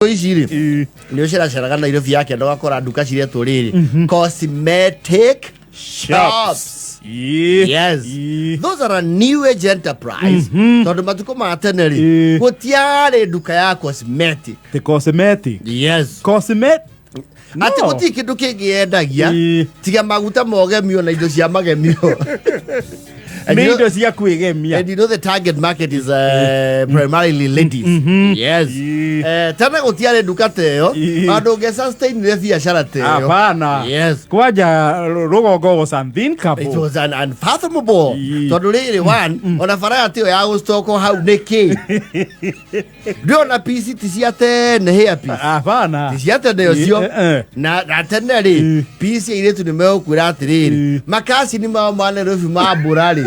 Ici rĩ, nĩ ũceraceraga Nairobi ya kenda ũgakora nduka ciretwo rĩrĩ cosmetic shops. Yes. Those are a new age enterprise. Tondũ matukũ ma tene rĩ, gũtiarĩ nduka ya cosmetic. The cosmetic. Yes. Cosmetic. Atĩ gũtirĩ kĩndũ kĩngĩ yendagia tiga maguta mogemio na indo cia magemio. And Nĩ you know, indo cia kwĩgemia. and you know the target market is primarily ladies. Yes. Tene gũtiarĩ nduka ta ĩyo. Andũ ũngĩsustainire biacara ta ĩyo. Hapana. Yes. Kwanja rũgongo was unthinkable. It was an unfathomable. Tondũ rĩrĩ one, ona bara tiyo ya gũcitoko hau nĩkĩ? Ndĩrona pici ti cia tene hair piece. Hapana. Ti cia tene ũcio. Eh, eh. Na tene rĩ, pici airĩtu nĩ megũkwĩra atĩrĩrĩ, makacini mao ma Nairobi ma mbũra rĩ.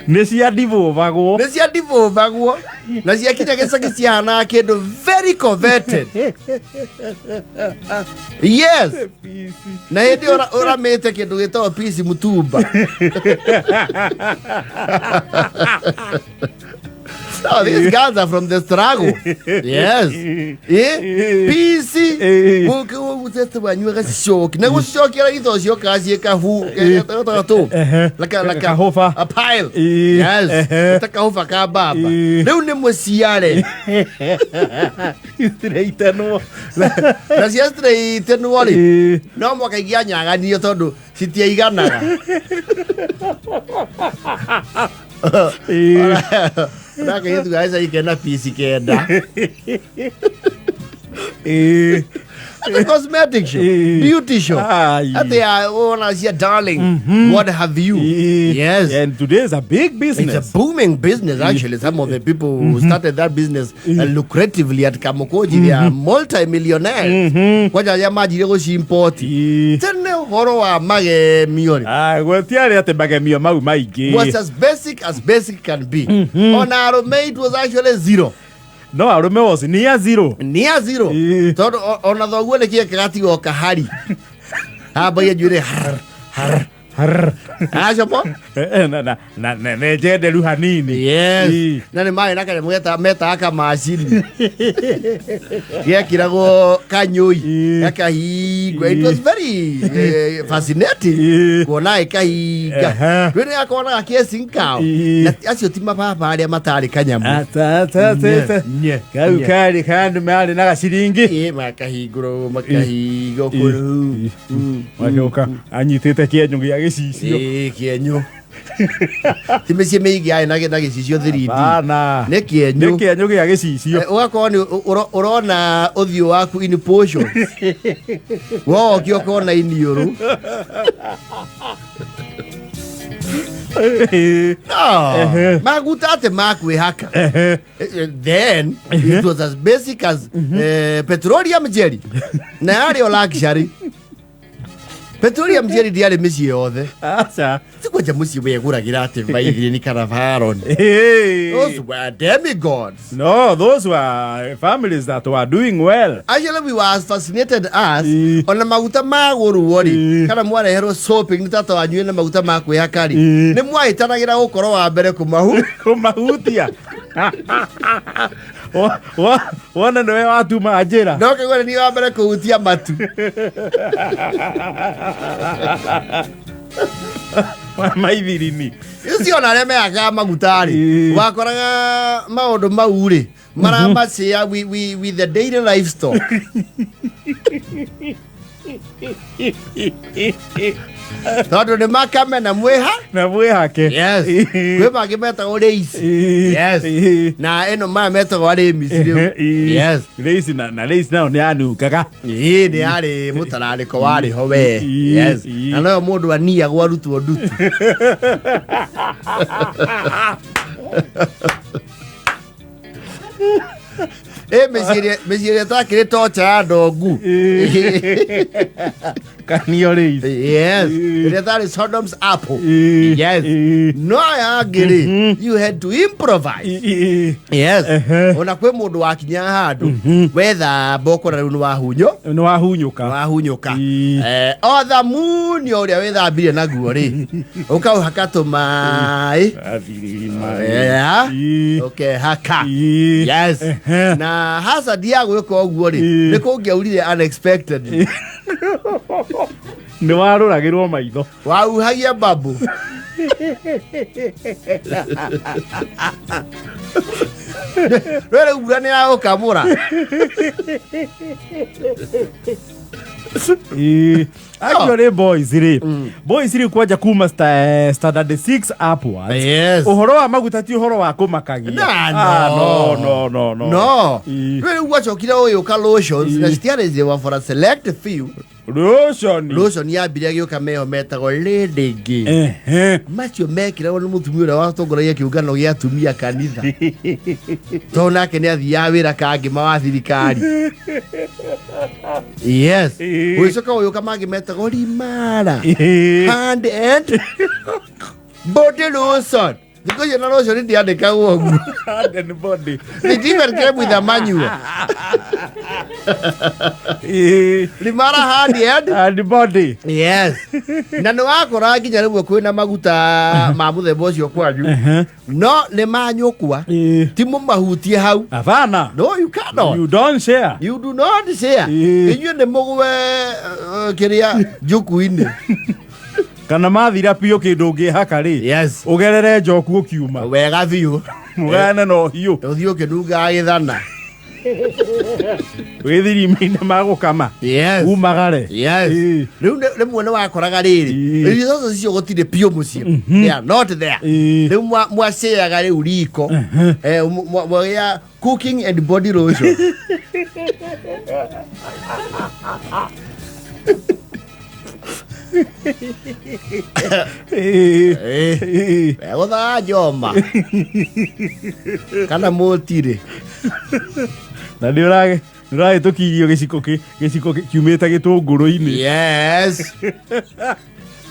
Nĩ cia ndibũbagwo. Nĩ cia ndibũbagwo na ciakinya gĩcagi ciahanaga kĩndũ very coveted. Yes. Na hĩndĩ ĩyo ũramĩte kĩndũ gĩtagwo pici mũtumba. No, these guys are from the struggle. Yes. Eh? Pici. Gũkĩ wanyua gacoki. Na gũcokera itho ciokaga ciĩ kahu. Gatũ. Like a, Kahuba. a pile. Eh. Yes. Ta kahuba ka baba. Rĩu nĩ mũciare. Itireitenwo. Na cia straightenwo rĩ. No mwaka ingĩanyaganio tondũ citiaiganaga. Ndakĩhĩtu gaca kena pici 9. At cosmetic shop, beauty shop. Ai. At the ona cia darling, what have you? Yes. And today is a big business. It's a booming business actually. Some of the people who started that business lucratively at Kamukunji, they are multi-millionaires. Kwanja arĩa manjirie gũcimport. Tene ũhoro wa magemio rĩ, Ah, gũtiarĩ atĩ magemio mau maingĩ. was as basic as basic can be. Ona arũme it was actually zero. No arũme was near zero. Near zero. Tondũ ona thoguo nĩ kĩekaga tiga o kahari. Hambagia njuĩrĩ har har Har. Acopo? Na njenderu hanini. Yes. Na nĩ marĩ na kanyamũ metaga kamacini. Gekĩragwo kanyũi gakahingwo. It was very fascinating kuona ĩkahinga. Rĩu nĩ gakorwo na gakesi kao. Na acio ti mababa arĩa matarĩ kanyamũ. Ata, ata, ata, ata. Nye, Kau nye. karĩ kandu marĩ na gaciringi. Ĩ, makahingũrwo makahingwo kũrũ. Macoka anyitĩte kĩenyũ gĩa gĩcicio. Ĩ, kĩenyũ. Ti mĩciĩ mĩingĩ yarĩ na gĩcicio 3D. Bana. Nĩ kĩenyũ. Nĩ kĩenyũ gĩa gĩcicio. Ũgakorwo nĩ ũrona ũthiũ waku in portions. Wokia ũkona iniũrũ. No. Maguta atĩ ma kwĩhaka. Then it was as basic as petroleum jelly. Na yarĩ o luxury. Petroleum jelly ndĩarĩ mĩciĩ yothe. Aca. Ti kwanja mũciĩ wegũragĩra atĩ Vaseline kana Varon. Those were demigods. No, those were families that were doing well. Actually, we were as fascinated as ona maguta magũrwo rĩ, kana mwareherwo shopping nĩ tata wanyu na maguta ma kwĩhaka rĩ, nĩ mwahĩtanagĩra gũkorwo wa mbere kũmahu Kũmahutia. Wona nĩwe watuma njĩra. No kĩgwa nĩ niĩ wa mbere kũhutia matu. Maithirini. Ũcio ona arĩa mehakaga maguta rĩ, wakoraga maũndũ mau rĩ maramacĩa with the daily livestock. Tondũ nĩ makame na mwĩha Na mwĩhake. Yes. Kwĩ mangĩ metagwo rĩici. Yes. Na ĩno maya metagwo arĩmici rĩu. Yes. Rĩici na rĩici nayo nĩ yanungaga. Ĩĩ nĩ yarĩ mũtararĩko warĩ ho we. Yes. Na noyo mũndũ aniagwo arutwo ndutu. Ĩ mĩciĩ ĩrĩa ĩtakĩrĩ tocha ya ndongu. Ĩrakanio rĩ. Yes. Ĩĩ. Ĩrĩa tarĩ Sodom's apple. Ĩĩ. Yes. Ĩĩ. No aya angĩ rĩ, you had to improvise. Ĩĩ. Yes. Ehe. Ona kwĩ mũndũ wakinya handũ wethamba ũkona rĩu nĩ wahunyo Nĩ wahunyũka. wahunyũka. Ĩĩ. Eh, o thamuni o ũrĩa wĩthambirie naguo rĩ, ũkaũhaka tũmaĩ. Athirima. Yeah. Ĩĩ. Ũkehaka. Ĩĩ. Yes. Ehe. Na hazard ya gwĩka ũguo rĩ, Ĩĩ. nĩ kũngĩaurire unexpectedly. Nĩ warũragĩrwo maitho. Wauhagia babu. Rĩu rĩu mbura nĩ yagũkamũra. Ĩĩ. Actually boys rĩ. Boys rĩ kwanja kuma standard 6 upwards. Yes. Ũhoro wa maguta ti ũhoro wa kũmakagia. Na, Ah, no. no, no, no, no. No. Ĩĩ. Rĩu rĩu gwacokire ũyũka lotions na citiarĩ they were for a select few. Lotion. Lotion yambire gĩũka meho metagwo Lady Gay. Ehe. Macio mekĩragwo nĩ mũtumia ũrĩa watongoragia kĩũngano gĩa atumia kanitha. Tondũ nake nĩ athiaga wĩra kangĩma wa thirikari. Yes. Ĩĩ. Gũgĩcoka gũgĩũka mangĩ metagwo Rimara. Ĩĩ. Hand and body lotion. Thikũ icio na lotion ndiandĩkagwo ũguo. Hand and body. It even came with a manual. Ĩĩ. Rimara hand and And body. Yes. Na nĩ wakora nginya rĩmwe kwĩna maguta ma mũthemba ũcio kwanyu. Ehe. No nĩ manyũkwa. Ĩĩ. Ti mũmahutie hau. Hapana. No, you cannot. You don't share. You do not share. Ĩĩ. Inyuĩ nĩ mũgwe kĩrĩa njuku-inĩ. Kana mathira biũ kĩndũ ũngĩhaka rĩ. Yes. Ũgerere njoku ũkiuma. Wega biũ. Mũgane na ũhiũ. Ũthiĩ ũkĩnungaga gĩthana. Wĩthirima-inĩ magũkama. Yes. Umagare. Yes. Ĩĩ. Rĩu rĩmwe nĩ wakoraga rĩrĩ. Ĩĩ. Irio icio gũtirĩ biũ mũciĩ. They are not there. Ĩĩ. Rĩu mwaceaga rĩu riko. Eh, mwagĩa cooking and body lotion. Ĩĩ. Eh. Ĩĩ. Egũthaga njoma. Kana mũtirĩ. Na nĩ ũrahĩtũkirio gĩciko kiumĩte gĩtũngũrũ-inĩ. Yes.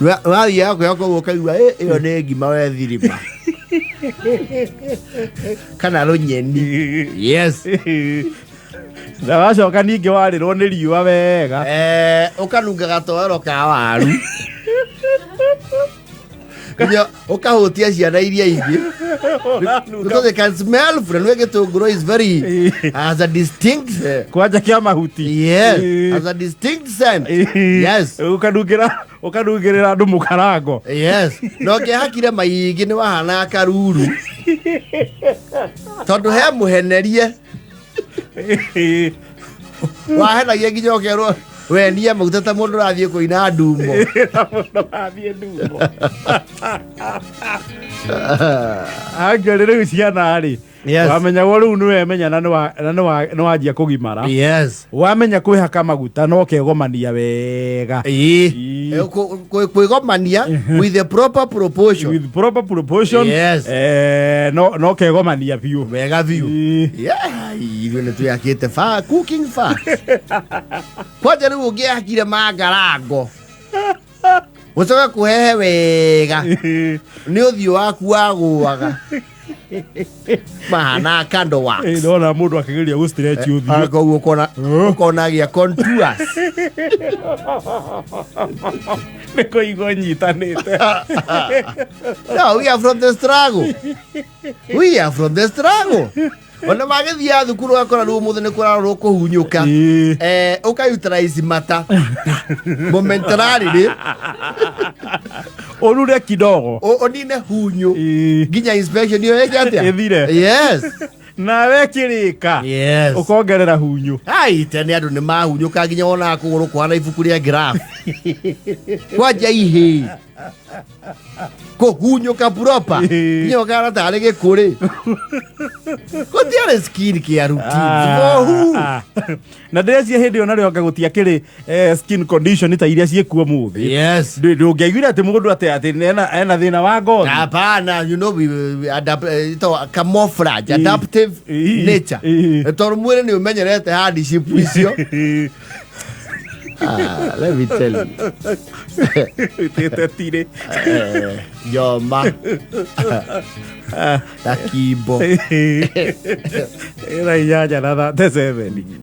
Wathiaga kwĩhoka ũguo ũkaigua "Ĩ, ĩyo nĩ ngima wethirima. Kana rũnyeni. Yes. Na wacoka ningĩ warĩrwo nĩ riũa wega. Eh, ũkanunga gatoero ka waru. Nginya ũkahutia ciana iria ingĩ. Because they can smell from where gĩtũngũrũ is very has a distinct Kwanja kĩa mahuti. yes, Ĩĩ. has a distinct scent. Ĩĩ. Yes. Ũkanungĩrĩra andũ mũkarango. Yes. Na ũngĩahakire maingĩ nĩ wahanaga karuru. Tondũ he mũhenerie Ĩĩ. wahenagia nginya ũkerwo wenie maguta ta mũndũ ũrathiĩ kũina ndumo. Na mũndũ wathiĩ ndumo. Angĩrĩ rĩu ciana rĩ. Yes. Wamenyagwo rĩu nĩ wemenya na nĩ wanjia kũgimara. Yes. Wamenya kwĩhaka maguta no kegomania wega. Ĩĩ. Ĩĩ. Eh, Kwĩgomania with the proper proportion. With proper proportion. Yes. No kegomania biũ. Wega biũ. Ĩĩ. Yeah, ithuĩ nĩ twĩhakĩte cooking fat. Kwanja rĩu ũngĩahakire mangarango. Ũcoke kũhehe wega. Ĩĩ. Nĩ ũthiũ waku wagũaga. Mahana candle wax. Ĩĩ, ndona mũndũ akĩgeria gũ stretch ũthiũ. Koguo ũkona ũkona gĩa contours. Nĩ kũigua nyitanĩte. No, we are from the struggle. We are from the struggle. Ona magĩthiaga thukuru ũgakora rĩu ũmũthĩ nĩ kũrarorwo kũhunyũka. Ĩĩ. Eh, ũka utilize mata momentarily Ũrure kidogo. ũnine hunyũ Ĩĩ. nginya inspection ĩyo ĩke atĩa? Ĩthire. Yes. Nawe kĩrĩka. Yes. Ũkongerera hunyũ. Ai, tene andũ nĩ mahunyũka nginya wonaga kũgũrũ kũhana ibuku rĩa graph. Kwanja ihĩ. Kũhunyũka proper. Ĩĩ. Nginya ũkahana tarĩ gĩkũrĩ. Gũtiarĩ skin care routines. For who? Ah. Na ndĩreciria hĩndĩ ĩyo narĩo anga gũtiakĩrĩ skin condition ta iria ciĩkuo mũthĩ. Yes. Ndũngĩaiguire atĩ mũndũ atĩ atĩ ena thĩna wa ngothi. Hapana, you know, we adapt, ito camouflage, adaptive Ĩĩ. nature. Ĩĩ. Tondũ mwĩrĩ nĩ ũmenyerete hardship icio. Ah, let me tell you. Tetetire. Eh, Joma na Kimbo. Ĩna 8 na 37.